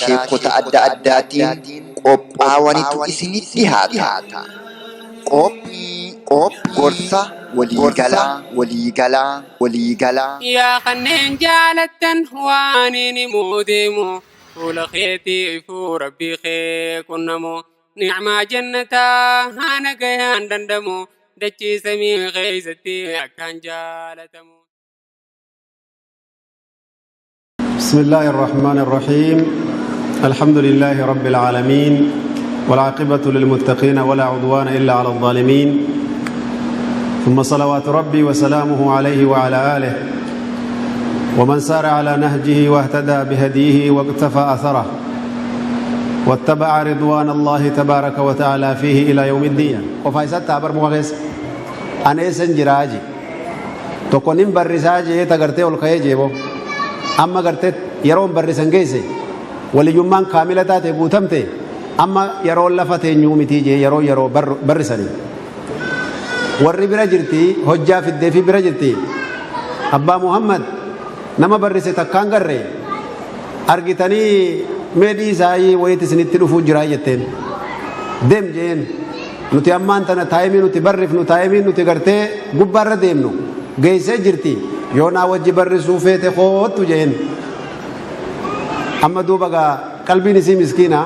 Sheekota adda addaatiin qophaawanitu isinitti dhihaata. Qophii gorsa waliigalaa waliigalaa waliigalaa. Yaa kanneen jaalattan waan inni himuu deemu fuula keetiifuu rabbii kee qunnamu ni'maa jannataa haana gayaan dandamu dachii samii keessatti akkaan jaalatamu. بسم الله الرحمن الرحيم. الحمد لله رب العالمين، والعاقبة للمتقين، ولا عدوان إلا على الظالمين، ثم صلوات ربي وسلامه عليه وعلى آله ومن سار على نهجه واهتدى بهديه واقتفى أثره واتبع رضوان الله تبارك وتعالى فيه إلى يوم الدين. وفايسات تابر مغيس أنا سنجراجي تكونين برساجي تغرتي والخيجي جيبو amma gartee yeroon barrisan geesse waliyyummaan kaamila taate guutamte amma yeroon lafa teenyuu mitii jee yeroo yeroo barrisanii warri bira jirti hojjaa fiddee fi bira jirti. Abbaa Muhammad nama barrise takkaan garre argitanii meedhii isaayii wayitti isinitti dhufuu jiraa jetteen deem jeen. Nuti ammaan tana taayimii nuti barrifnu, taayimii nuti gartee gubbaarra deemnu geessee jirti. Yoo naa wajji barrisuu feete koottu jeen. Amma duuba gaa qalbiin isii miskiina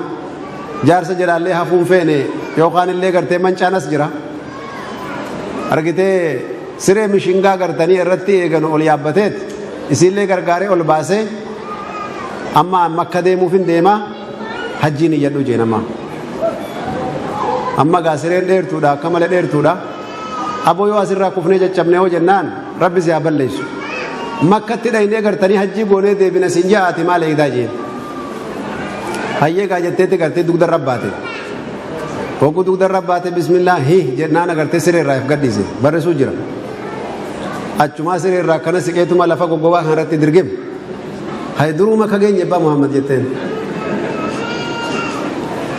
jaarsa jedhaallee hafuun feene yookaan illee gartee mancaanas jira argitee siree mishingaa gartanii irratti eeganu ol yaabbateet isiillee gargaaree ol baasee amma Makka deemuuf hin deemaa hajjiin iyyadhu jeen. Amma amma gaa sireen dheertuudha, akka malee dheertuudha. Aboo, yoo asirraa kufnee caccabnee hoo jennaan, rabbi si haa balleessu, Makkatti dhaynee gartanii hajjii goonee deebina sin ja'aati, maal eegdaa jeen. Hayyee gaa jetteetti gartee dugda irra baate. Hogguu dugda irra baate, bismillah hi jennaan agartee siree irraa if gadhiise. Barrisuu jira achumaa siree irraa akkana siqeetuma lafa goggobaa kanarratti dirgim. Hay, duruma ka geenye abbaa Muhammad jetteen.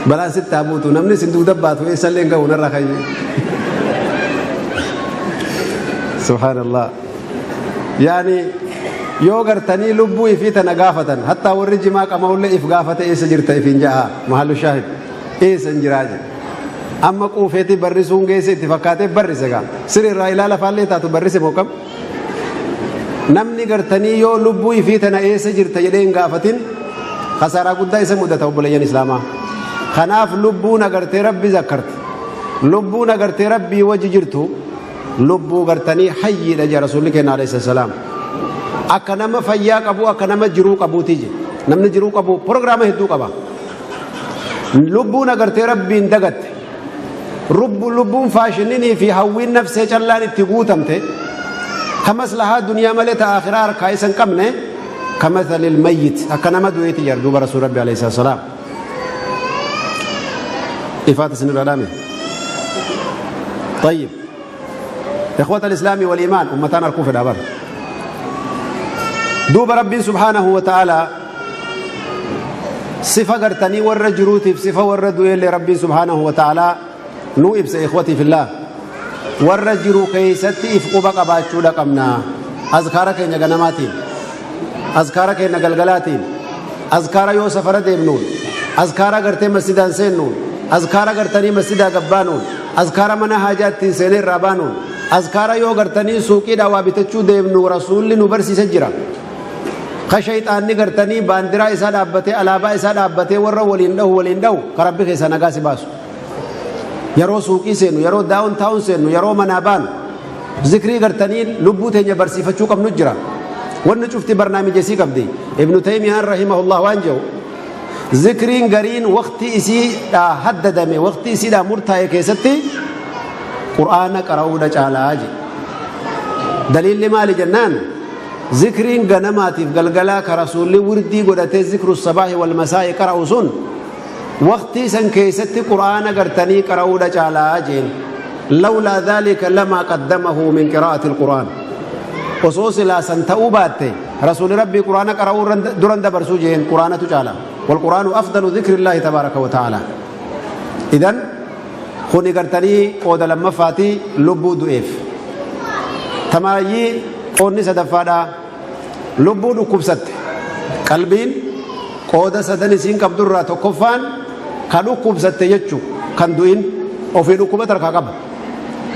Balaan sitti haa buutu, namni isin dugda baatu eessallee hin ga'u narraa kayyee. Subhaanallah. Yaani yoo gartanii lubbuu ifii tana gaafatan, hattaa warri jimaa qama'ullee if gaafate, eessa jirta ifiin ja'a. Mahallu shaahid, eessa hin jiraa jedhe. Amma quufeetii barrisuun geesse itti fakkaatee barrise gaa. Siree irraa ilaala faallee taatu barrise moo kam? Namni gartanii yoo lubbuu ifii tana eessa jirta jedhee hin gaafatin, khasaaraa guddaa isa mudata, obboleeyyan islaamaa. Kanaaf lubbuun agartee rabbi zakkarti. Lubbuun agartee rabbii wajji jirtu lubbuu gartanii hayyiidha jea rasuulli keenya alayhi salaam. Akka nama fayyaa qabu, akka nama jiruu qabuuti je. Namni jiruu qabu prograama hedduu qaba. Lubbuun agartee rabbiin dagatte, lubbuun faashininii fi hawwiin nafsee callaan itti guutamte, ka maslahaa duniyaa malee ta akhiraa harkaa isa hin qabne, كمثل الميت, akka nama du'eeti jedha duuba rasuul rabbi alayhi salaam. Ifaata isinirra dhaame. طيب، إخوة الإسلام والإيمان، أمتان أركوف الأبر دوب رب سبحانه وتعالى صفة قرتني ور جروتي صفة ور دويل ربي سبحانه وتعالى نو إبس. إخوتي في الله، ور جرو كيستي إفقوبة قباتشو لقمنا أذكار كينيا غنماتين، أذكار كينيا غلغلاتين، أذكار يو سفر ديمنون، أذكار غرتي مسجدان سينون، أذكار غرتني مسجدا قبانون، أذكار من حاجات سينين رابانون، أذكار يو غرتني سوقي دوا بتچو deemnu rasuulli nu barsiise jira. Ka shayxaanni gartanii baandiraa isaa dhaabbatee, alaabaa isaa dhaabbatee warra waliin dhahu waliin dhahu, ka rabbi keessaa nagaa si baasu. Yeroo suuqii seennu, yeroo downtown seennu, yeroo manaa baanu, zikrii gartanii lubbuu teenya barsiifachuu qabnu jira. Wanni cufti barnaamijesii qabdi. Ibnu Taymiyaan rahimahullah waan jedhu, zikriin gariin waqtii isiidhaa haddadame, waqtii isiidhaa murtaa'e keessatti qur'aana qara'uudha caalaa jedhe. Daliilli maali jennaan, zikriin ganamaatiif galgalaa ka rasuulli wirdii godhatee ذكر الصباح والمساء qara'u sun waqtii san keessatti qur'aana gartanii qara'uudha caalaa jeen. لولا ذلك لما قدمه من قراءة القرآن. Osoo silaa san ta'uu baatte, rasuuli rabbii qur'aana qara'uu duran dabarsuu jeen. Qur'aanatu caala. والقرآن أفضل ذكر الله تبارك وتعالى. إذن kuni gartanii qooda lammaffaati lubbuu du'eef. Tamaayyii qoonni sadaffaadha, lubbuu dhukkubsatte, qalbiin Qooda sadan isiin qabdurraa tokkoffaan ka dhukkubsatte jechu, kan du'in ofii dhukkuba tarkaa qaba,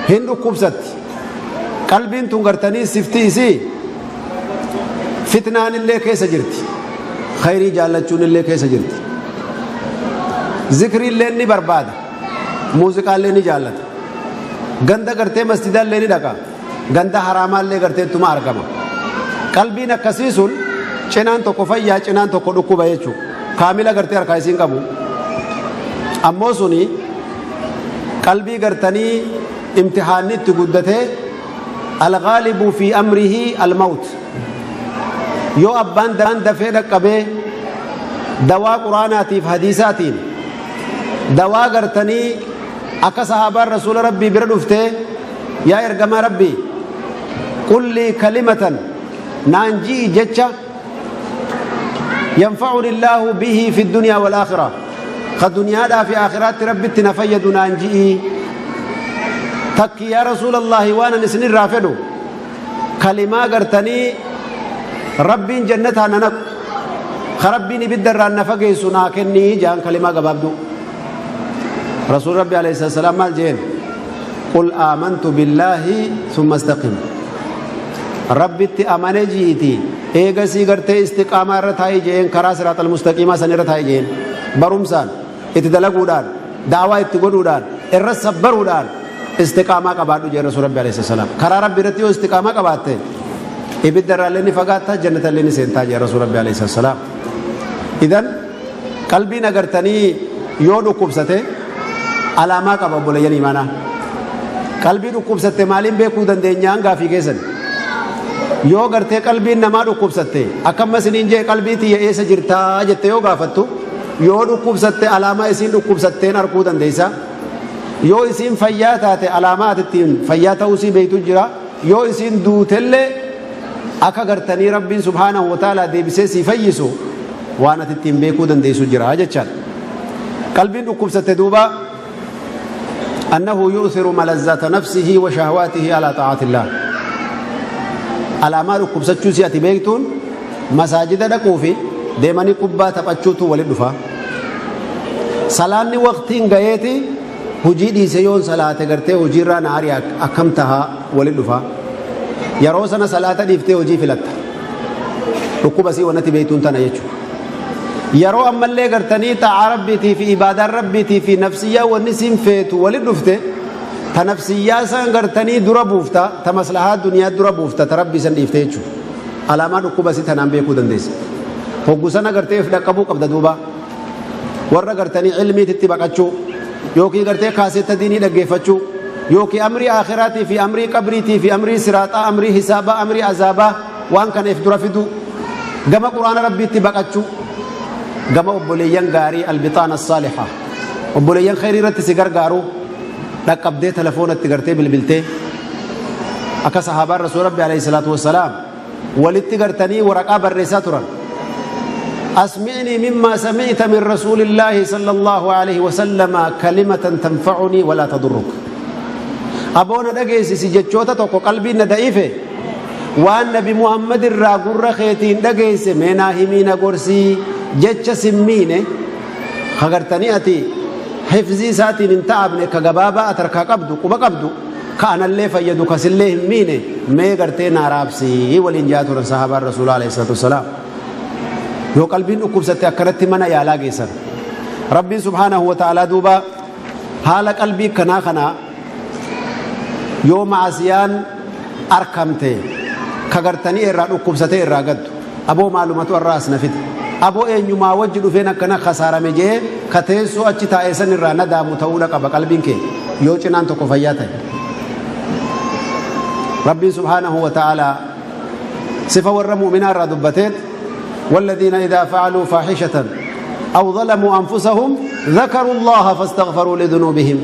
hin dhukkubsatti. Qalbiin tun gartanii sifti isii fitnaan illee keessa jirti, khayrii jaallachuun illee keessa jirti, zikrii illee ni barbaada, muuziqaa illee ni jaallata, ganda gartee masjidaa illee ni dhaqa, ganda haraamaa illee gartee ittuma argama. Qalbiin akkasii sun cinaan tokko fayyaa, cinaan tokko dhukkuba jechuudha. Kaamila gartee harkaa isiin qabu. Ammoo suni qalbii gartanii imtihaanni itti guddatee, alghaalibu fi amrihi almawt. Yoo abbaan dafee dhaqqabee dawaa quraanaatiif hadiisaatiin dawaa gartanii akka sahaabaan rasuula rabbii bira dhuftee, "Yaa ergamaa rabbii, qullii kalimatan naan ji'i, jecha yanfa'uni illaahu bihi fi dunyaa wal aakhira, ka duniyaadhaa fi aakhiraatti rabbitti na fayyadu naan ji'i. Takki yaa rasuulallaahi, waan an isinirraa fedhu kalimaa gartanii rabbiin jannataa na naqu, ka rabbiin ibidda irraa na fageessu naa kennii," jaan, kalimaa gabaabduu. Rasuul rabbi alayhi salaam maal jeen? "Qul aamantu billaahi summa istaqim." Rabbitti amane jiiti, eegasii gartee istiqaamaa irra taa'ii jeen, karaa siraaxal mustaqiimaa san irra taa'ii jeen. Barumsaan itti dalaguudhaan, daawaa itti godhuudhaan, irra sabbaruudhaan istiqaamaa qabaadhu jeen rasuul rabbi alayhi salaam. Karaa rabbi irratti yoo istiqaamaa qabaatte, ibidda irraallee ni fagaatta, jannata illee ni seentaa jeen rasuul rabbi alayhi salaam. Idan qalbiin agartanii yoo dhukkubsate alaamaa qaba. Obboleeyyan imaanaa, qalbii dhukkubsatte maaliin beekuu dandeenyaan gaafii keessan? Yoo gartee qalbiin namaa dhukkubsatte, akkamma isiniin jee, qalbii tiyya eessa jirtaa jette yoo gaafattu, yoo dhukkubsatte alaamaa isiin dhukkubsatteen arguu dandeessa. Yoo isiin fayyaa taate, alaamaa ati ittiin fayyaa ta'uu isii beektu jira. Yoo isiin duutellee, akka gartanii rabbiin subhaanahu wa ta'ala deebisee sii fayyisu waan ati ittiin beekuu dandeessu jira jechaadha. Qalbiin dhukkubsatte duuba annahu yu'thiru malazzata nafsihi wa shahwaatihi ala ta'atillah. Alaamaa dhukkubsachuu si ati beektuun masaajida dhaquu fi deemanii kubbaa taphachuutu walit dhufa. Salaanni waqtiin gaheeti, hojii dhiise yoon salaate gartee hojiirraa na ari'a, akkam tahaa walit dhufa. Yeroo sana salaata dhiiftee hojii filatta. Dhukkuba sii wanati beektuun tana jechuudha. Yeroo ammallee gartanii xaa'aa rabbiitii fi ibaadaan rabbiitii fi nafsiyyaa wanni siin feetu walit dhufte, ta nafsiyyaa san gartanii dura buufta, ta maslahaa duniyaa dura buufta, ta rabbii san dhiifte jechuudha. Alaamaa dhukkuba si tanaan beekuu dandeessa. Hoggu sana gartee if dhaqqabuu qabda duuba. Warra gartanii ilmiititti baqachuu, yookiin gartee kaasetta diinii dhaggeeffachuu, yookiin amrii aakhiraatii fi amrii qabriitii fi amrii siraaxaa, amrii hisaabaa, amrii azaabaa, waan kana if dura fiduu, gama quraana rabbiitti baqachuu, gama obboleeyyan gaarii, albixaana saaliha, obboleeyyan khayrii irratti si gargaaru dhaqqabdee, telefoonatti gartee bilbiltee, akka sahaabaan rasuula rabbi alayhi salaatu wassalaam walitti gartanii waraqaa barreessaa turan. "Asmi'nii mimmaa sami'ta min rasuulillaahi sallallahu alaihi wasallama kalimatan tanfa'unii walaa tadurruk." Aboona dhageessisi jechoota tokko, qalbiin na da'ife, waan nabi Muhammad irraa gurra keetiin dhageesse mee naa himii, na gorsii, jecha simmiine kagartanii ati hifzii isaatiin hin ta'abne, ka gabaabaa ati harkaa qabdu, quba qabdu, ka anallee fayyadu, kasillee hin miine, mee gartee naa raabsii waliin jaa turan sahaabaan rasuulaa alayhi salaatu wassalaam. Yoo qalbiin dhukkubsatte akkanatti mana yaalaa geessan. Rabbiin subhaanahu wa ta'aalaa duuba haala qalbii kanaa kana yoo ma'asiyaan arkamte, ka gartanii irraa dhukkubsatee irraa gaddu, aboo maalumatu irraa as na fide, aboo eenyumaa wajji dhufeen akkana kasaarame jee, ka teessoo achi taa'e san irraa nadaamu ta'uudha qaba qalbiin kee yoo cinaan tokko fayyaa ta'e. Rabbiin subhaanahu wa ta'aalaa sifa warra mu'minaa irraa dubbateet, "والذين إذا فعلوا فاحشة أو ظلموا أنفسهم ذكروا الله فاستغفروا لذنوبهم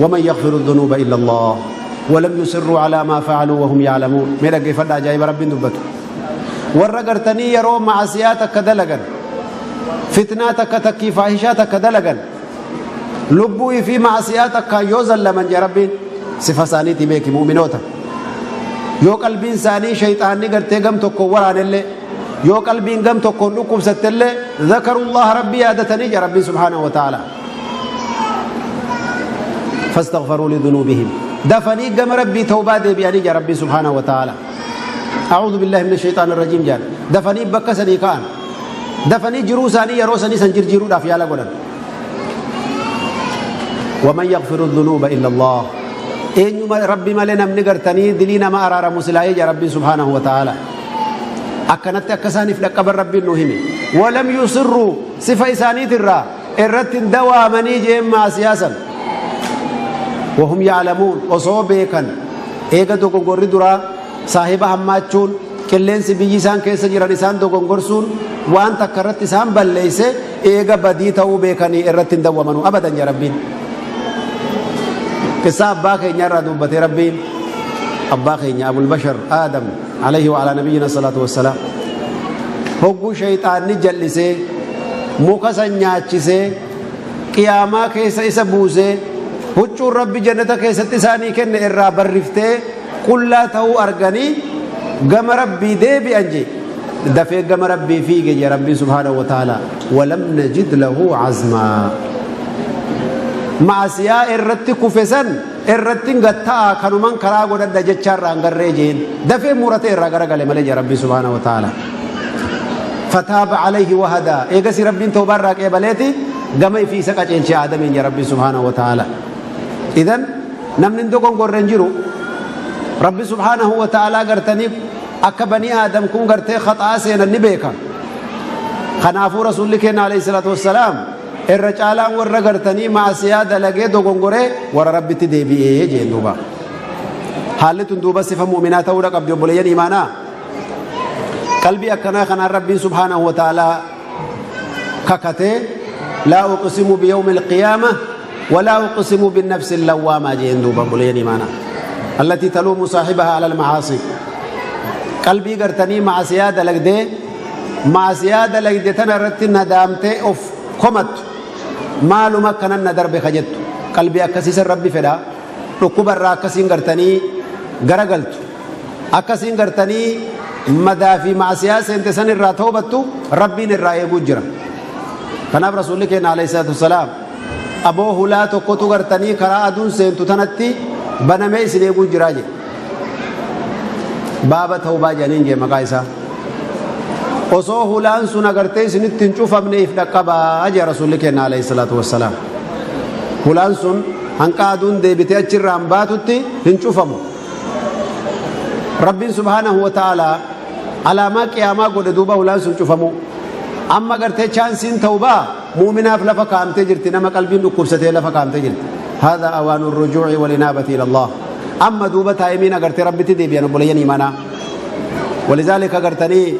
ومن يغفر الذنوب إلا الله ولم يصروا على ما فعلوا وهم يعلمون." Mee dhaggeeffadha, ajaa'iba rabbiin dubbatu. Warra gartanii yeroo macasiyaa takka dalagan, fitnaa takka, takkii faahishaa takka dalagan, lubbuu fi macasiyaa takka yoo zallaman, jee rabbiin, sifa isaaniitii beeki mu'minoota. Yoo qalbiin isaanii shayxaanni gartee gam tokko waraanellee, Yoo qalbiin gam tokkoon dhukkubsattellee zakarullaha, Rabbi yaadatanii jira Rabbiin subhaanahu wa ta'ala. Fastaghfaruu lidhunuubihim, dafanii gama Rabbii tawbaa deebi'anii jira Rabbiin subhaanahu wa ta'ala. A'uudhu billahi mina shayxaani rajiim jedhan, dafanii bakka sanii ka'an, dafanii jiruu isaanii yeroo sanii san jirjiiruudhaaf yaala godhan. Waman yaghfiru dhunuuba illa Allah, eenyuma Rabbi malee namni gartanii dilii nama araaramu silaayee jira Rabbiin subhaanahu wa ta'ala. Akkanatti akka isaaniif dhaqqaban Rabbiin nu hime. Walam yusirruu, sifa isaaniitirraa irratti hin dawaamanii jeen maasiyaa san. Wahum ya'lamuun, osoo beekan, eega dogongorri duraa saahiba hammaachuun, qilleensi biyyi isaan keessa jiran isaan dogongorsuun waan takka irratti isaan balleeyse, eega badii ta'uu beekanii irratti hin dawwamanu abadan ja Rabbiin. Qissaa abbaa keenya irraa dubbatee Rabbiin, abbaa keenya Abul Bashar Aadam alayhi wa alaa nabiyyina salaatu wassalaam, hogguu shayxaanni jal'isee muka san nyaachisee qiyaamaa keessa isa buusee, huccuun Rabbi jannata keessatti isaanii kenne irraa barriftee qullaa ta'uu arganii gama Rabbii deebi'an je. Dafee gama Rabbii fiige je Rabbiin subhaanahu wa ta'ala. Walam najid lahu azmaa, ma'asiyaa irratti kufe san irratti gatta'a kanuman karaa godhadha jecha irraa hin garree jeen, dafee murate irraa garagale malee je Rabbiin subhaanahu wa ta'ala. Fataaba alayhi wahadaa, eegasi Rabbiin tawbaa irraa qeebaleeti gama ifii isa qaceelche Aadamiin je Rabbiin subhaanahu wa ta'ala. Idan namni hin dogongorre hin jiru. Rabbi subhaanahu wa ta'ala gartanii akka banii Aadam kun gartee khaxaa seenan ni beeka. Kanaafuu Rasuulli keenya alayhi salaatu wassalaam, irra caalaan warra gartanii maasiyaa dalagee dogongoree warra Rabbitti deebi'ee jeen. Duuba haalli tun duuba sifa mu'minaa ta'uudha qabdi, obboleeyyan imaanaa. Qalbii akkanaa kanaan Rabbiin subhaanahu wa ta'ala kakatee, laa uqsimu biyawmi alqiyaama walaa uqsimu binnafsi allawwaamaa jeen. Duuba obboleeyyan imaanaa, allatii taluumu saahibahaa ala almacaasi, qalbii gartanii maasiyaa dalagdee, maasiyaa dalagde tana irratti nadaamtee of komattu, maaluma akkanan na darbe ka jettu, qalbii akkasiisan Rabbi fedha. Dhukkuba irraa akkasiin gartanii garagaltu, akkasiin gartanii madaa fi maasiyaa seente san irraa toobattu, Rabbiin irraa eeguu jira. Kanaaf Rasuulli keenya alayhi salaatu wassalaam, aboo hulaa tokkotu gartanii karaa aduun seentu tanatti banamee isin eeguu jiraa jedhe. Baaba tawbaa jedhaniin jee maqaa isaa. Osoo hulaan sun agartee isinitti hin cufamne if dhaqqabaa jee Rasuulli keenya alayhi salaatu wassalaam. Hulaan sun hanqa aduun deebitee achirraan baatutti hin cufamu. Rabbiin subhaanahu wa ta'aalaa alaamaa qiyaamaa godhe. Duuba hulaan sun cufamu. Amma gartee chaansiin tawbaa muuminaaf lafa kaa'amtee jirti, nama qalbiin dhukkubsatee lafa kaa'amtee jirti. Haadha awaanu rujuuci walinaabati ila Allah. Amma duuba taa'imiin agartee Rabbitti deebi'an, obboleeyyan imaanaa. Walizaalika agartanii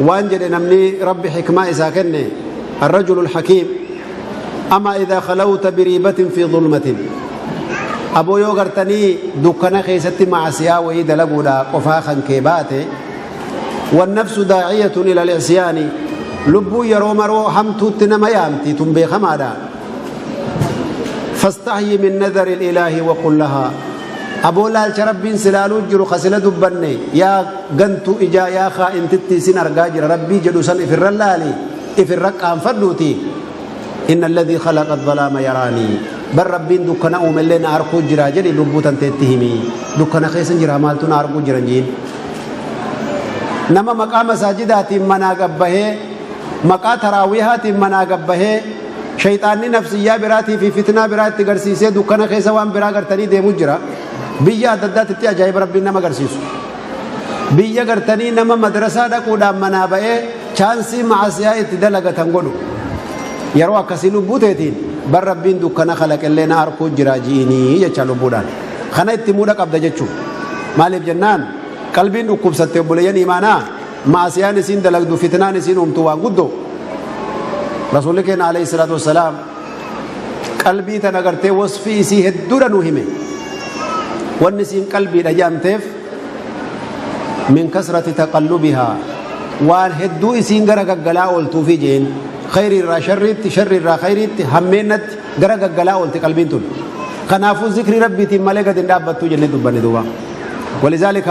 waan jedhe namni Rabbi xikmaa isaa kenne, الرجل الحكيم: أما إذا خلوت بريبة في ظلمة، aboo yoo gartanii dukkana keessatti maasiyaa wayii dalaguudha qofaa kan kee baate, والنفس داعية إلى العصيان، lubbuu yeroo maroo hamtuutti nama yaamti, tun beekamaadha. فاستحي من نظر الإله وقل لها، aboo laalcha Rabbiin silaaluu jiru kasila dubbanne, yaa gantuu ijaa, yaa kaa'intitti isin argaa jira Rabbii jedhu san ifirra laali, ifirra qaanfadhuuti, إن الذي خلق الظلام يراني، bar Rabbiin dukkana uumellee na arkuu jira jedhi lubbuu tanteetti himi. Dukkana keessa jira, maaltu na arguu jiran jiin. Nama maqaa masaajidaatiin manaa gabbahee, maqaa taraawiihaatiin manaa gabbahee, shayxaanni nafsiyyaa biraatii fi fitnaa biraa itti garsiisee dukkana keessa waan biraa gartanii deemu jira. Biyya adda addaatti ajaa'iba Rabbiin nama agarsiisu. Biyya gartanii nama madrasaa dhaquudhaan manaa ba'ee chaansii maasiyaa itti dalagatan godhu. Yeroo akkasii lubbuu teetiin, bar Rabbiin dukkana kalaqellee na arkuu jira ji'inii jecha lubbuudhaan kana itti muudha qabda jechuu. Maaliif jennaan, qalbiin dhukkubsatte, obboleeyyan imaanaa, maasiyaan isiin dalagdu, fitnaan isiin uumtu waan guddoo. Rasuulli keenya alayhi salaatu wassalaam qalbii tana gartee wasfii isii hedduudha nu hime. Wanni isiin qalbiidha jedhamteef من كثرة تقلبها، waan hedduu isiin gara gaggalaa ooltuufi jeen. Khayri irraa sharriitti, sharri irraa khayriitti, hammeennatti gara gaggalaa oolti qalbiin tun. Kanaafuu zikrii Rabbiitiin malee gad hin dhaabbattuu jennee dubbanne. Duuba ولذلك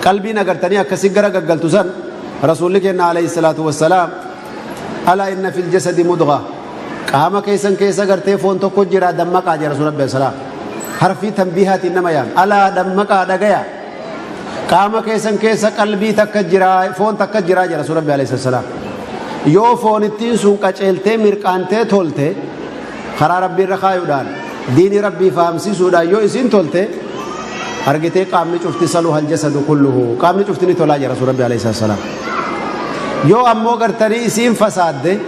qalbiin agartanii akkasii gara gaggaltu san Rasuulli keenya alayhi salaatu wassalaam, alaa inna fil jasadi mudgha, qaama keessan keessa gartee foon tokko jira, dammaqaa jira. Rasuul Rabbi salaam harfii tanbiihaatiin nama yaam, alaa, dammaqaa, dhagaya, qaama keessan keessa qalbii takka jira, foon takka jira jira. Rasuul Rabbi alayhi salaam, yoo foonittiin sun qaceeltee mirqaantee tolte, karaa Rabbii irra kaayuudhaan, diinii Rabbii fahamsiisuudhaan yoo isiin tolte argitee, qaamni cufti saluhal jasadu kulluhu, qaamni cufti ni tolaa jira. Rasuul Rabbi alayhi salaam, yoo ammoo gartanii isiin fasaadde,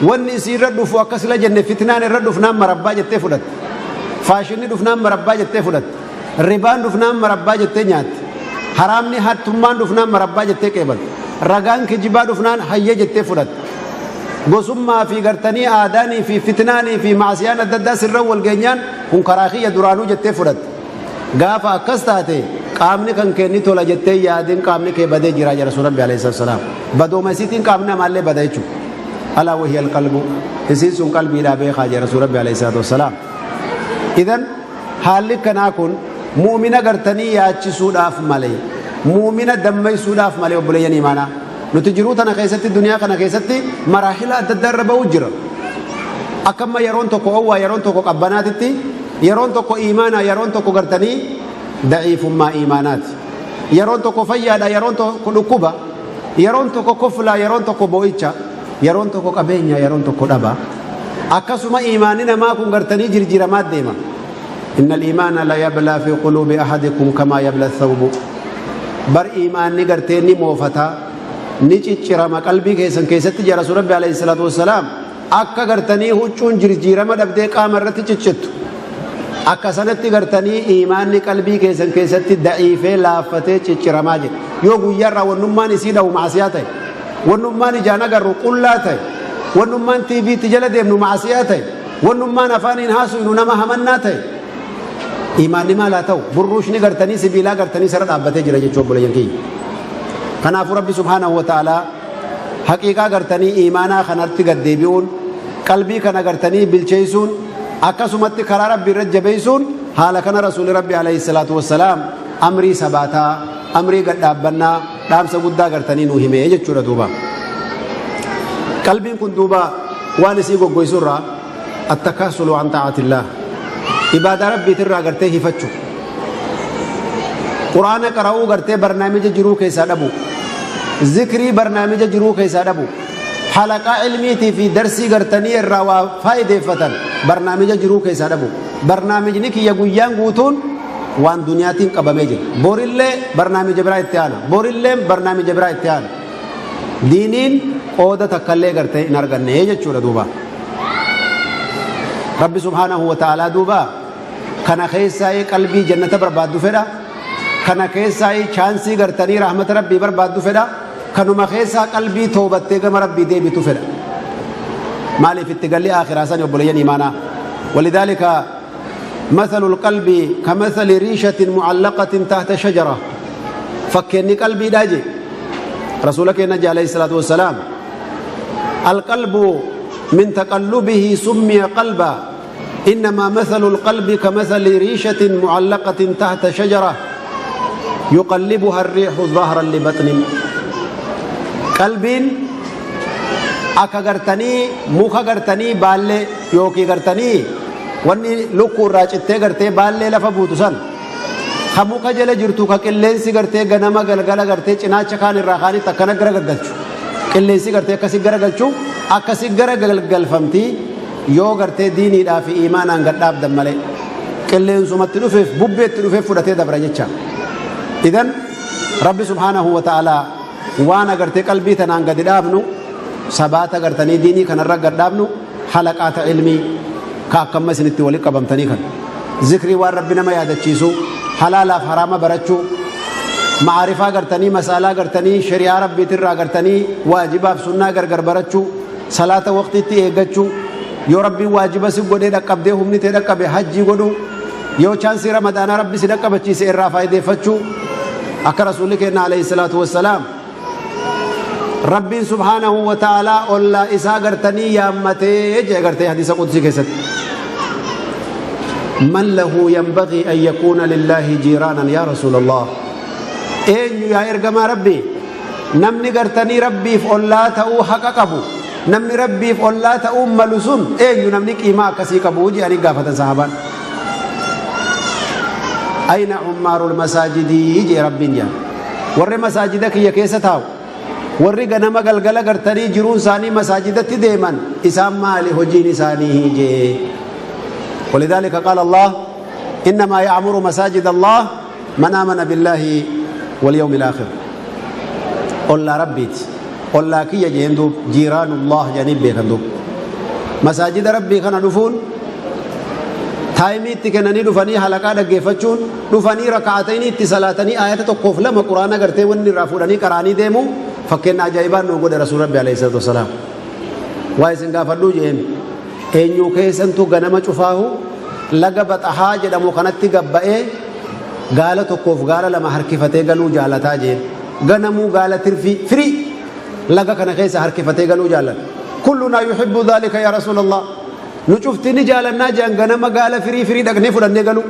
wanni isii irra dhufu akka sila jenne, fitnaan irra dhufnaan marabbaa jettee fudhatte, faashinni dhufnaan marabbaa jettee fudhatte, ribaan dhufnaan marabbaa jettee nyaatte, haraamni hattummaan dhufnaan marabbaa jettee qeebalte, ragaan kijibaa dhufnaan hayya jettee fudhatte, gosummaa fi gartanii aadaanii fi fitnaanii fi maasiyaan adda addaa sirra wal geenyaan, kun karaa kiyya duraanuu jettee fudhatte. Gaafa akkas taate, qaamni kan kee ni tola jettee yaadin, qaamni kee badee jira jira. Rasuul Rabbi alayhi salaam, badooma isiitiin qaamni namaallee bada jechuudha. Alaa wahiya alqalbu, isiin sun qalbiidhaa beekaa jira Rasuul Rabbi alayhi salaatu wassalaam. Idan haalli kanaa kun mu'mina gartanii yaachisuudhaaf malee, mu'mina dammaysuudhaaf malee, obboleeyyan imaanaa, nuti jiruu tana keessatti, duniyaa kana keessatti maraahila adda addaa irra ba'uu jira. Akkamma yeroon tokko owwaa, yeroon tokko qabbanaatitti, yeroon tokko iimaanaa, yeroon tokko gartanii daciifummaa iimaanaati, yeroon tokko fayyaadha, yeroon tokko dhukkuba, yeroon tokko koflaa, yeroon tokko boo'icha, yeroon tokko qabeenya, yeroon tokko dhaba. Akkasuma iimaanni namaa kun gartanii jirjiiramaa deema. إن الإيمان ليبلى في قلوب أحدكم كما يبلى الثوب. Bar iimaanni gartee ni moofata, ni ciccirama qalbii keessan keessatti jira. Rasuul Rabbi alayhi salaatu wassalaam, akka gartanii huccuun jirjiirama dhabdee qaama irratti ciccittu, akka sanatti gartanii iimaanni qalbii keessan keessatti daciifee laaffatee cicciramaa jedhe. Yoo guyyaarraa wannummaan isii dhawu maasiyaa ta'e, wannummaan ijaan agarru qullaa ta'e, wannummaan tiiviitti jala deemnu maasiyaa ta'e, wannummaan afaaniin haasofnu nama hamannaa ta'e, iimaanni maal haa ta'u? Burruushni gartanii sibiilaa gartanii sara dhaabbatee jira jechuu, obboleeyyan kiyya. Kanaafuu Rabbi subhaanahu wa ta'aalaa haqiiqaa gartanii iimaanaa kanatti gaddeebi'uun, qalbii kana gartanii bilcheessuun, akkasumatti karaa Rabbi irra jabeessuun, haala kana Rasuulli Rabbi alayhi salaatu wassalaam amrii sabaataa, amrii gadhaabbannaa, dhaamsa guddaa gartanii nuu himee jechuudha. Duuba qalbiin kun duuba waan isii goggoysu irraa التكاسل عن طاعة الله, ibaadaa Rabbiitirraa gartee hifachu, Quraana qara'uu gartee barnaamija jiruu keessaa dhabu, zikrii barnaamija jiruu keessaa dhabu, halaqaa ilmiitii fi darsii gartanii irraa waa faayideeffatan barnaamija jiruu keessaa dhabu. Barnaamijni kiyya guyyaan guutuun waan duniyaatiin qabamee jira. Borillee barnaamija biraa itti aana, borillee barnaamija biraa itti aana, diiniin qooda takkallee gartee hin arganne jechuudha. Duuba Rabbi subhaanahu wa ta'aalaa duuba kana keessaa qalbii jannata barbaaddu fedha, kana keessaa chaansii gartanii rahmata Rabbii barbaaddu fedha, kanuma keessaa qalbii toobattee gama Rabbii deebitu fedha. Maaliif itti galli akhiraa sani, obboleeyyan imaanaa? ولذلك مثل القلب كمثل ريشة معلقة تحت شجرة. فكني قلبي داجي رسولك النبي عليه الصلاة والسلام، القلب من تقلبه سمي قلبا، إنما مثل القلب كمثل ريشة معلقة تحت شجرة يقلبها الريح ظهرا لبطن. قلب akka gartanii muka gartanii baallee yookiin gartanii wanni lukkuu irraa cittee gartee baallee lafa buutu san, ka muka jala jirtu, ka qilleensi gartee ganama galgala gartee cinaacha kaan irraa kaanitti akkana garagalchu, qilleensi gartee akkasi garagalchu, akkasi garagalfamti. Yoo gartee diiniidhaa fi imaanaan gad dhaabdan malee, qilleensumatti dhufeef bubbeetti dhufeef fudhatee dabra jecha. Idan Rabbi subhaanahu wa ta'aalaa waan agartee qalbii tanaan gadi dhaabnu, sabaata gartanii diinii kanarra gad dhaabnu, halaqaata ilmii ka akkamma isinitti walitti qabamtanii kan, zikrii, waan Rabbi nama yaadachiisu, halaalaaf haraama barachuu, ma'aarifaa gartanii masaalaa gartanii shari'aa Rabbiitirraa gartanii waajibaaf sunnaa gargar barachuu, salaata waqtiitti eeggachuu, yoo Rabbiin waajiba si godhee dhaqqabdee humni tee dhaqqabe hajjii godhuu, yoo chaansii Ramadaanaa Rabbi si dhaqqabachiise irraa faayideeffachuu, akka Rasuulli keenya alayhi salaatu wassalaam Rabbiin subhaanahu wa ta'aalaa ollaa isaa gartanii yaammatee jee gartee hadiisa qudsii keessatti, من له ينبغي أن يكون لله جيرانا يا رسول الله? Eenyu yaa ergamaa Rabbii? Namni gartanii Rabbiif ollaa ta'uu haqa qabu, namni Rabbiif ollaa ta'uu malu sun eenyu namni qiimaa akkasii qabu jedhanii gaafatan sahaabaan. Ayna ummaarul masaajidii jee Rabbiin jedhan. Warri masaajida kiyya keessa taa'u, warri ganama galgala gartanii jiruun isaanii masaajidatti deeman isaan maali hojiin isaanii jee. ولذلك قال الله إنما يعمر مساجد الله من آمن بالله واليوم الآخر. Ollaa Rabbiiti. Ollaa kiyya jeen duub jiiraanullah jedhanii beekan duub. Masaajida Rabbii kana dhufuun taayimii itti kennanii dhufanii halaqaa dhaggeeffachuun dhufanii raka'atayni itti salaatanii aayata tokkoof lama quraana gartee wanni irraa fuudhanii qaraanii deemu fakkeenya ajaa'ibaan nu godhe Rasuul Rabbi alayhi salaatu wassalaam. Waa isin gaafadhuu jeen eenyuu keessantu ganama cufaahu laga baxahaa jedhamu kanatti gabba'ee gaala tokkoof gaala lama harkifatee galuu jaalataa jeen. Ganamuu gaala tirfii firii laga kana keessa harkifatee galuu jaalata. Kullunaa yuhibbu dhaalika yaa Rasuulallah. Nu cufti ni jaalannaa jedhan ganama gaala firii firii dhaqnee fudhannee galuu.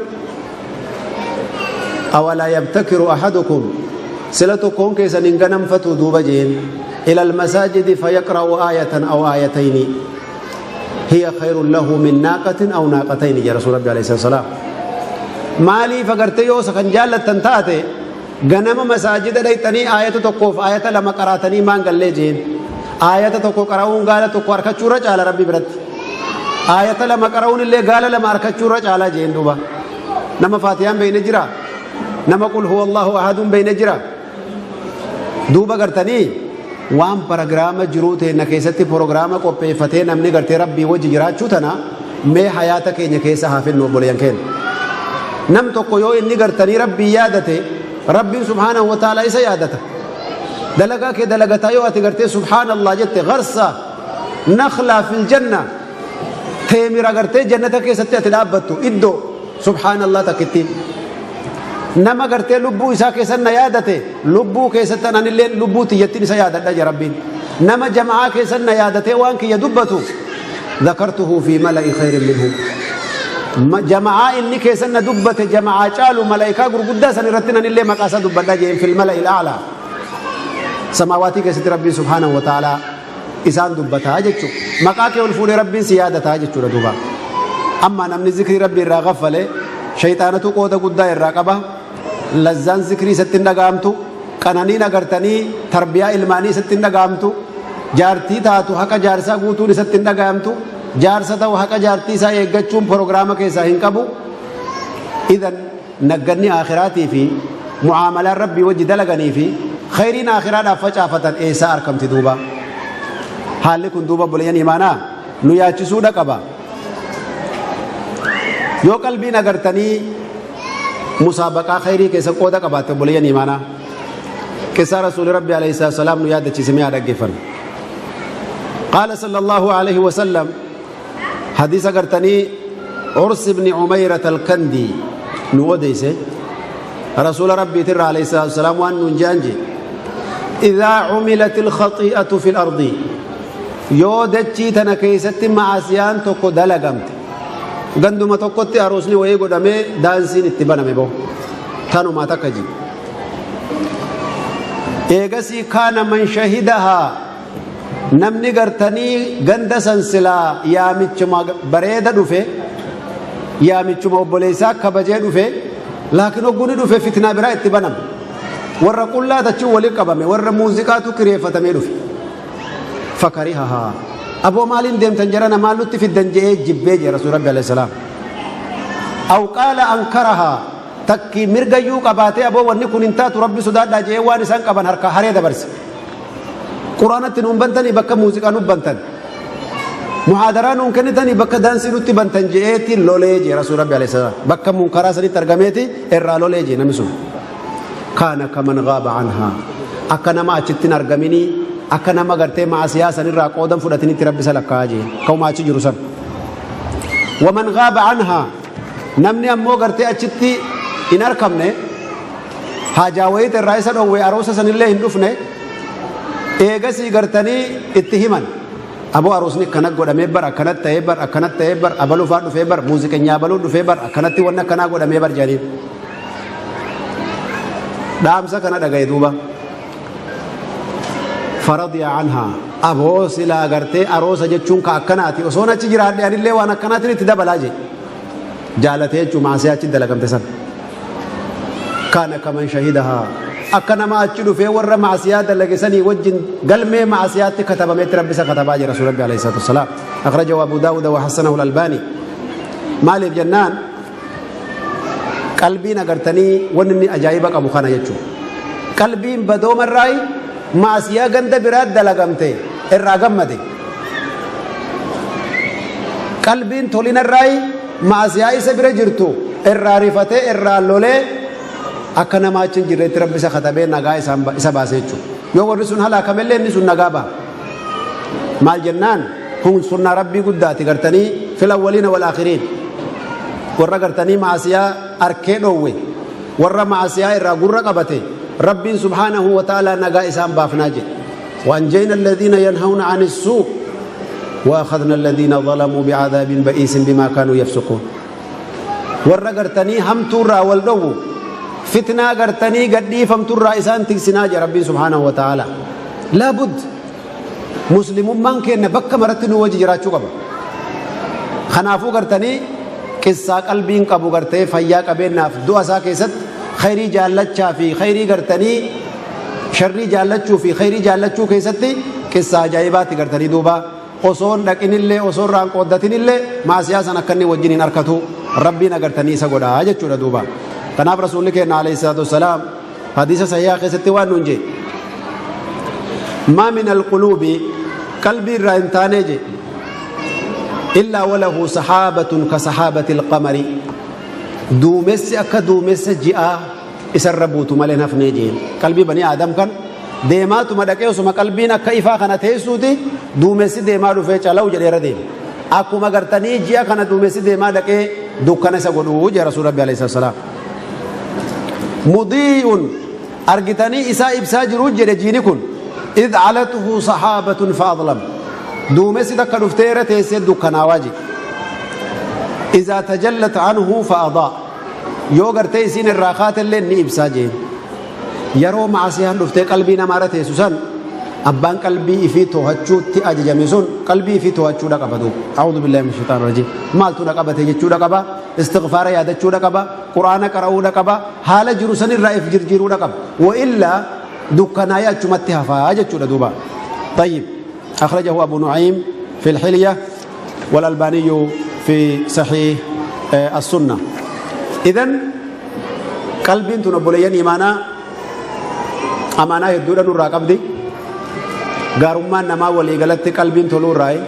Awalaa yabtakiru ahadukum sila tokkoon keessan hin ganamfatu duuba jeen ila almasaajidi fayaqra'u aayatan aw aayatayni hiya khayrun lahu min naaqatin aw naaqatayni jedha Rasuul Rabbi alayhi salaam. Maaliif agartee yoo isa kan jaallattan taate ganama masaajida dhayxanii aayata tokkoof aayata lama qaraatanii maan gallee jeen. Aayata tokko qara'uun gaala tokko harkachuu irra caala Rabbi biratti. Aayata lama qara'uun illee gaala lama harkachuu irra caala jeen duuba. Nama Faatiyaan beeyne jira. Nama qul huwa Allahu ahadun beeyne jira. Duuba gartanii waan paragiraama jiruu teenna keessatti porogiraama qopheeffatee namni gartee Rabbii wajji jiraachuu tana mee hayaata keenya keessa haa finnu obboleeyyan keenya. Nam tokko yoo inni gartanii Rabbii yaadate Rabbiin subhaanahu wa ta'ala isa yaadata. Dalagaa kee dalagataa yoo ati gartee subhaanallah jette garsa nakhlaa fil janna teemira gartee jannata keessatti ati dhaabbattu iddoo subhaanallah takkittiin. Nama gartee lubbuu isaa keessan na yaadate lubbuu keessatti anillee lubbuu tiyyattiin isa yaadadha jedha Rabbiin. Nama jama'aa keessan na yaadatee waan kiyya dubbatu dhakartuhu fi mala'i khayrin minhu. Jama'aa inni keessan na dubbate jama'aa caalu malaa'ikaa gurguddaa san irratti anillee maqaa isaa dubbadha jeen fil mala'i al'aalaa. Samaawaatii keessatti Rabbiin subhaanahu wa ta'aalaa isaan dubbataa jechuudha. Maqaa kee ol fuudhee Rabbiin si yaadataa jechuudha duuba. Amma namni zikrii Rabbii irraa gaffale shayxaanatu qooda guddaa irraa qaba. Lazzaan zikrii isatti hin dhaga'amtu. Qananiin agartanii tarbiyaa ilmaanii isatti hin dhaga'amtu. Jaartii taatu haqa jaarsaa guutuun isatti hin dhaga'amtu. Jaarsa ta'u haqa jaartii isaa eeggachuun proogiraama keessaa hin qabu. Idan nagganni aakhiraatii fi mu'aamalaan Rabbii wajji dalaganii fi khayriin aakhiraadhaaf facaafatan eessaa arkamti duuba? Haalli kun duuba obboleeyyan imaanaa nu yaachisuudha qaba. Yoo qalbiin agartanii musaabaqaa khayrii keessa qooda qabaatte obboleeyyan imaanaa qissaa Rasuuli Rabbi alayhi salaatu salaam nu yaadachiise mee haa dhaggeeffannu. Qaala sallallahu alayhi wa sallam hadiisa gartanii Urs ibn Umayrat al-Kandi nu odeyse Rasuula Rabbiitirra alayhi salaatu wasalaam waan nuun je'an je Idaa cumilat ilkhaxii'atu fi lardi yoo dachii tana keessatti ma'asiyaan tokko dalagamte ganduma tokkotti aruusni wayii godhamee daansiin itti baname bo tanumaa takka ji eegasii kaana man shahidahaa Namni gartanii ganda san silaa yaamichuma bareeda dhufe, yaamichuma obboleessaa kabajee dhufe, laakiin hogguu ni dhufe fitnaa biraa itti baname. Warra qullaa tachiin waliin qabame, warra muuziqaatu kireeffatamee dhufe. Fakarihahaa. Aboo maaliin deemtan jarana maal nutti fiddan je'ee jibbee jee Rasuul Rabbi alayhi salaam. Aw qaala ankarahaa takkii mirgayyuu qabaatee aboo wanni kun hin taatu Rabbi sodaadhaa je'ee waan isaan qaban harkaa haree dabarse. Quraanatti nuun bantanii bakka muuziqaa nu bantan. Muhaadaraa nuun kennitanii bakka daansii nutti bantan je'eeti lolee jee Rasuul Rabbi alayhi salaam. Bakka munkaraa sanitti argameeti irraa lolee jee namni sun. Kaana kaman gaaba anhaa. Akka nama achitti hin argaminii akka nama gartee maasiyaa sanirraa qoodan fudhatinitti Rabbi isa lakkaa'aa jee. Ka'uma achi jiru san. Waman gaaba anhaa. Namni ammoo gartee achitti hin arkamne haajaa wayiit irraa isa dhowwe aruusa sanillee hin dhufne eegasii gartanii itti himan aboo aruusni akkana godhamee bar akkana ta'ee bar akkana ta'ee bar abaluu faa dhufee bar muuziqenyaa abaluu dhufee bar akkanatti wanni akkanaa godhamee bar jedhanii dhaamsa kana dhagaye duuba. Faradiya anhaa aboo silaa gartee aroosa jechuun ka akkanaati osoon achi jiraadhe anillee waan akkanaatiin itti dabalaa jee jaalatee jechuu maasiyaa achi dalagamte san kaana kaman shahidahaa akka nama achi dhufee warra maasiyaa dalage sanii wajjin galmee maasiyaatti katabametti rabbi isa katabaa jira rasuul rabbi alayhi salaatu wassalaam. Akhrajahu Abu Daawuda wa hassanahu al-Albaani. Maaliif jennaan, qalbiin agartanii wanni inni ajaa'iba qabu kana jechuudha. Qalbiin badoomarraayi maasiyaa ganda biraa dalagamte irraa gammade. Qalbiin tolinarraayi maasiyaa isa bira jirtu irraa rifatee irraa lolee akka nama achi hin jirretti rabbi isa katabee nagaa isa baase jechuudha. Yoo warri sun halaakamellee inni sun nagaa ba'a. Maal jennaan, kun sunnaa rabbii guddaati gartanii fil awwaliina wal aakhiriin. Warra gartanii maasiyaa arkee dhoowwe, warra maasiyaa irraa gurra qabate, rabbiin subhaanahu wa ta'aalaa nagaa isaan baafnaa jedhe. وأنجينا الذين ينهون عن السوء وأخذنا الذين ظلموا بعذاب بئيس بما كانوا يفسقون. Warra gartanii hamtuurraa wal dhowwu, fitnaa gartanii gadhiifamturraa isaan tiksinaa jedha rabbiin subhaanahu wa ta'aalaa. Laabud muslimummaan keenya bakka maratti nu wajji jiraachuu qaba. Kanaafuu gartanii qissaa qalbiin qabu gartee fayyaa qabeenyaaf du'a isaa keessatti khayrii jaallachaa fi khayrii gartanii sharrii jaallachuu fi khayrii jaallachuu keessatti qissaa ajaa'ibaatti gartanii duuba osoon dhaqinillee osoo irraan qooddatinillee maasiyaa san akka inni wajjin hin arkatu rabbiin agartanii isa godhaa jechuudha duuba. Kanaaf rasuulli keenya alayhi salaatu wassalaam hadiisa sahihaa keessatti waan nuun jee: ما من القلوب, qalbii irraa hin taanee je, إلا وله سحابة كسحابة القمر, duumessi akka duumessa ji'aa isarra buutu malee hafnee jeen. Qalbii banii aadam kan deemaatuma dhaqee osuma qalbiin akka ifaa kana teessuuti duumessi deemaa dhufee calawu jedheera deema. Akkuma gartanii ji'a kana duumessi deemaa dhaqee dukkana isa godhuu jee rasuul rabbi alayhi salaam. مضيء, argitanii isaa ibsaa jiruu jedhe jiini kun. إذ علته سحابة فأظلم, duumessi takka dhuftee irra teessee dukkanaawaa jedhe. إذا تجلت عنه فأضاء, yoo gartee isiin irraa kaatellee ni ibsaa jeen. Yeroo maasiyaan dhuftee qalbii namaarra teessu san, abbaan qalbii ifii to'achuutti ajajame sun qalbii ifii to'achuudha qaba duuba. أعوذ بالله من الشيطان الرجيم, maaltu na qabate jechuudha qaba, istighfaara yaadachuudha qaba, quraana qara'uudha qaba, haala jiru san irraa if jirjiiruudha qaba. وإلا dukkanaayee achumatti hafaa jechuudha duuba. طيب، أخرجه أبو نعيم في الحلية والألباني في صحيح السنة. إذن qalbiin tun obboleeyyan imaanaa amaanaa hedduudha nurraa qabdi. Gaarummaan namaa waliigalatti qalbiin toluu irraayi.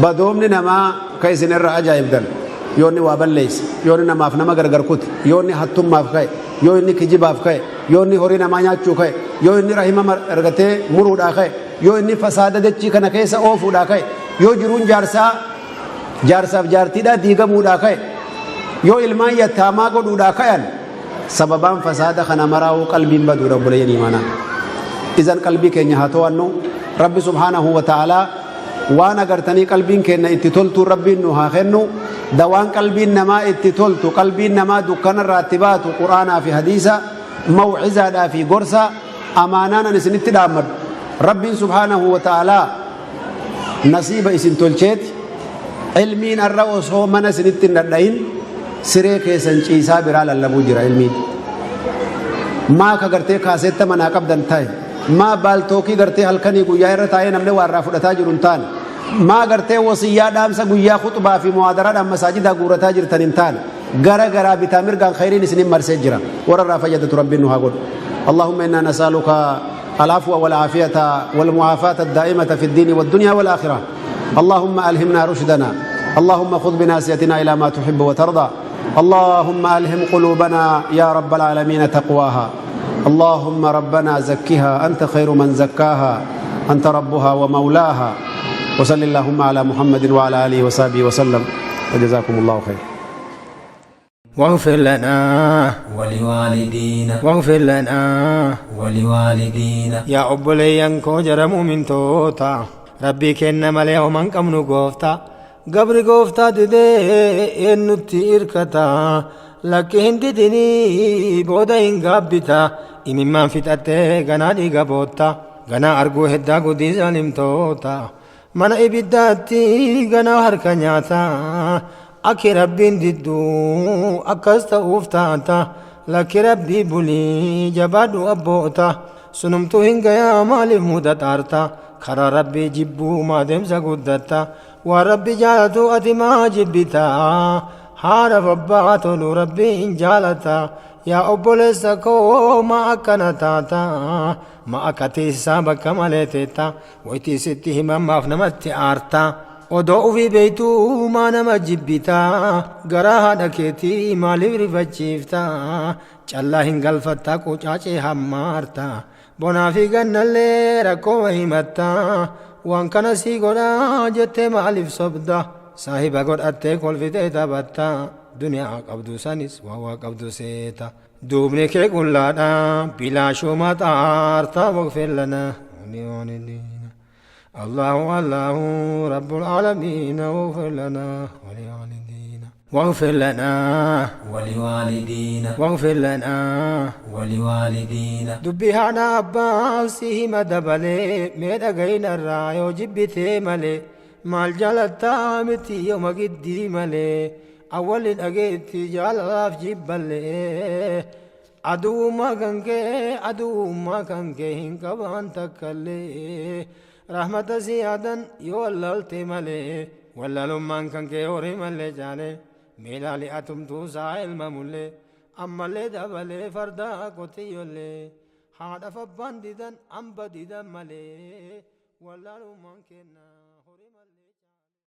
Badoomni namaa ka isin irra ajaa'ibdan, yoonni waa balleeyse, yoonni namaaf nama gargar kute, yoonni hattummaaf ka'e, yoo inni kijibaaf ka'e, yoo inni horii namaa nyaachuu ka'e, yoo inni rahima argatee muruudhaa ka'e, yoo inni fasaada dachii kana keessa oofuudhaa ka'e, yoo jiruun jaarsaa jaarsaaf jaartiidhaa diigamuudhaa ka'e, yoo ilmaan yattaamaa godhuudhaa ka'an, sababaan fasaada kana maraa'uu qalbiin baduudha obboleeyyan imaanaa. إذن qalbii keenya haa to'annu. Rabbi subhaanahu wa ta'aalaa waan agartanii qalbiin keenya itti toltu rabbiin nu haa kennu. Dawaan qalbiin namaa itti toltu, qalbiin namaa dukkanarraa itti baatu, quraanaa fi hadiisa, mawcizaadhaa fi gorsa. Amaanaan an isinitti dhaammadhu, rabbiin subhaanahu wa ta'aalaa nasiiba isin tolcheeti ilmiin arra osoo mana isinitti hin dhadhayin siree keessan ciisaa biraa lallabuu jira. Ilmiin maa ka gartee kaaseetta manaa qabdan ta'e, maa Paltalkii gartee halkanii guyyaa irra taa'ee namni waa irraa fudhataa jiru hin taane, maa gartee wasiyyaa dhaamsa guyyaa khuxbaa fi muhaadaraadhaan masaajidaa guurataa jirtan hin taane, gara garaa bitaa mirgaan khayriin isinin marsee jira. Warra irraa fayyadatu rabbiin nu haa godhu. اللهم إنا نسألك العفو والعافية والمعافاة الدائمة في الدين والدنيا والآخرة. اللهم ألهمنا رشدنا. اللهم خذ بناصيتنا إلى ما تحب وترضى. اللهم ألهم قلوبنا يا رب العالمين تقواها. اللهم ربنا زكها، أنت خير من زكاها، أنت ربها ومولاها. وصل اللهم على محمد وعلى آله وصحبه وسلم، وجزاكم الله خير. واغفر لنا ولوالدينا. واغفر لنا ولوالدينا. Yaa obboleeyyan koo, jara muumintoota, rabbii kenna malee homan qabnu gooftaa. Gabri gooftaa didee eenyutti irkata? Lakki, hin didinii, booda hin gaabbita. Imimmaan fixattee ganaa dhiiga bootta. Ganaa arguu heddaa gudii zaalimtoota. Mana ibiddaatti ganaa harka nyaata. Akki Rabbiin didduu akkas ta'uuf taata. Lakki Rabbii bulii jabaadhu abboota. Sunumtuu hin gayaa maaliif muda xaarta? Karaa Rabbii jibbuu maa deemsa guddatta? Waan Rabbi jaalatu ati maa jibbita? Haadhaaf abbaa toluu Rabbiin jaalata. Yaa obboleessa koo maa akkana taata? Maa akka tiisaa bakka malee teetta? Waytii sitti himan maaf namatti aarta? Odoo ufii beektuu maa nama jibbita? Garaa haadha keetii maaliif rifachiifta? Callaa hin galfattaa qucaacee hammaarta. Bonaa fi gannallee rakkoo himatta. Waan kana sii godhaa jettee maaliif sobda? Saahiba godhattee kolfitee taphatta. Duniyaa qabdu sanis waa waa qabdu seeta. Duubni kee qullaadha bilaashuma xaarta واغفر لنا ولوالدينا. الله الله رب العالمين واغفر لنا ولوالدينا. واغفر لنا ولوالدينا. واغفر لنا ولوالدينا. Dubbii haadha abbaa si hima dabalee, mee dhagayinarraa yoo jibbitee malee. Maal jaalattaa miti yooma giddii malee, awwalli dhageetti jaalalaaf jibballee. Aduwummaa kan kee, aduwummaa kan kee hin qaban takkallee. Rahmata si yaadan yoo wallaalte malee, wallaalummaan kan kee horii malee jaale. Miilaali atumtuu saa ilma mullee, ammallee dabalee fardaa qotiyyollee. Haadhaaf abbaan didan hamba didan malee, wallaalummaan kennaa.